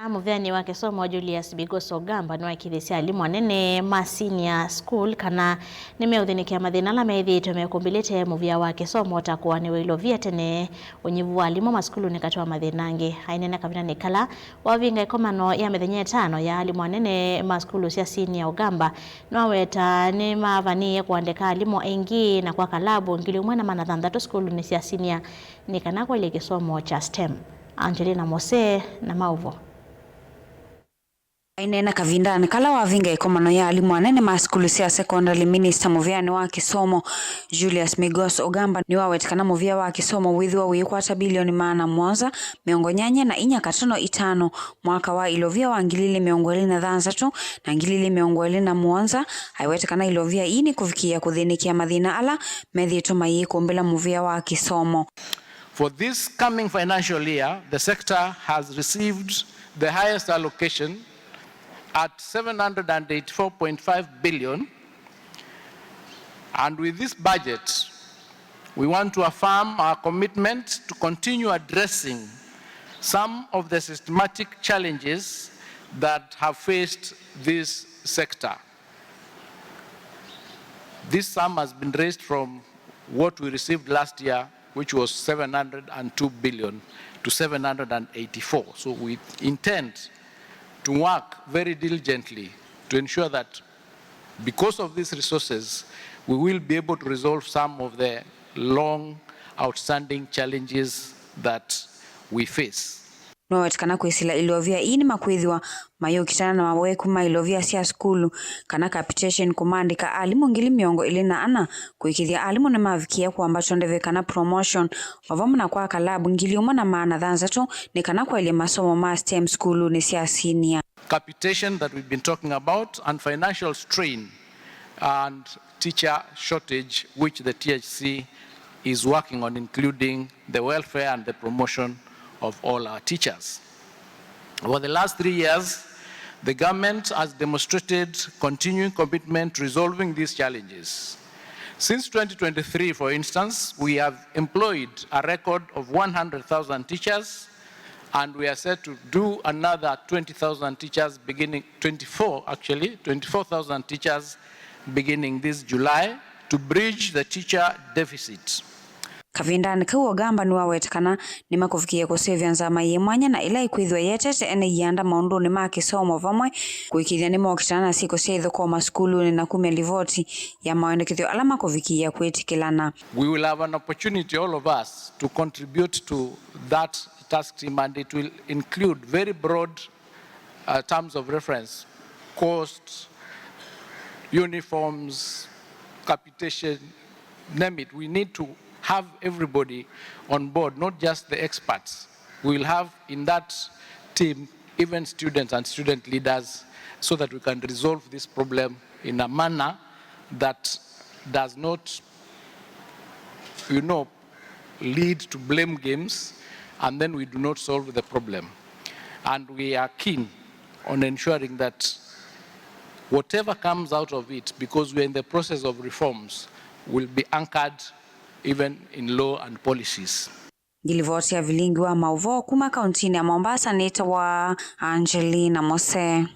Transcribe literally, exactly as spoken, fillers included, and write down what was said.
Mũvĩanĩ wa kĩsomo Julius Migos Ogamba nĩwaĩkĩĩthĩsye alimũ anene ma senior school kana nĩmeũthĩnĩkĩa mathĩna ala methĩĩtwe mekũmbĩlĩte mũvĩa wa kĩsomo ta kũanĩw'a ilovia tene, ũnyivu wa alimũ masukulunĩ katĩ wa mathĩna angĩ. Aineena kavindanĩ kala wavinga ĩkomano ya mĩthenya ĩtano ya alimũ anene ma sukulu sya senior, Ogamba nĩwaweta nĩmavanĩĩe kũandĩka alimũ aingĩ na kwaka labu ngili ĩmwe na maana thanthatũ sukulunĩ sya senior nĩ kana kwaĩlye kĩsomo kya STEM. Angelina Mose na maũvoo. Aineena kavindanĩ kala wavinga ĩkomano ya alimũ anene ma sukulu sya sekondalĩ, minista mũvĩanĩ wa kĩsomo Julius Migos Ogamba nĩwaweta kana mũvĩa wa kĩsomo wĩthĩwa wĩkwata bilioni maana mũonza mĩongo nyanya na inya katono itano mwaka wa ilovia wa ngili ilĩ mĩongo ĩlĩ na thanthatũ na ngili ilĩ mĩongo ĩlĩ na mũonza. Aiweta kana ilovia ii nĩ kũvikĩĩa kũthĩnĩkĩa mathĩna ala methĩĩtwe mayĩkũmbĩla mũvĩa wa kĩsomo. For this coming financial year, the sector has received the highest allocation at seven hundred and eighty-four point five billion, and with this budget, we want to affirm our commitment to continue addressing some of the systematic challenges that have faced this sector. This sum has been raised from what we received last year, which was seven hundred and two billion, to seven hundred and eighty-four. So we intend to work very diligently to ensure that because of these resources, we will be able to resolve some of the long outstanding challenges that we face. Nĩwaweta kana kwĩsĩla ilovia ii nĩmakwĩthĩwa mayĩũkitana na maweku ma ilovia sya sukulu kana capitation, kũmaandĩka alimũ ngili mĩongo ĩlĩ na ana, kũĩkĩĩthya alimũ nĩmavikĩĩa kũambatw'a ndeve kana promotion, o vamwe na kwaka labu ngili ĩmwe na maana thanthatũ nĩ kana kwaĩlye masomo ma STEM sukulunĩ sya senior. Capitation that we've been talking about and financial strain and teacher shortage, which the T H C is working on, including the welfare and the promotion of all our teachers. Over the last three years, the government has demonstrated continuing commitment to resolving these challenges. Since twenty twenty-three, for instance, we have employed a record of one hundred thousand teachers, and we are set to do another twenty thousand teachers beginning, twenty-four actually, twenty-four thousand teachers beginning this July to bridge the teacher deficit. Kavindanĩ kau, Ogamba nĩwaweta kana nĩmakũvikĩĩa kũseũvya nzama yĩ mwanya na ĩla ĩkwĩthĩwa ĩetete ene ianda maũndũnĩ ma kĩsomo, vamwe kũĩkĩĩthya nĩmokitana na syĩko sya ithokoo masukulunĩ na kumya livoti ya maendekethyo ala makũvikĩĩa kwĩtĩkĩlana. We will have an opportunity, all of us, to contribute to that task team, and it will include very broad, uh, terms of reference, cost, uniforms, capitation, name it. We need to have everybody on board, not just the experts. We will have in that team even students and student leaders, so that we can resolve this problem in a manner that does not, you know, lead to blame games, and then we do not solve the problem. And we are keen on ensuring that whatever comes out of it, because we are in the process of reforms, will be anchored even in law and policies. Ngilivoti ya vilingi wa maũvoo kuma kauntinĩ ya Mombasa nĩtawa Angelina Mose.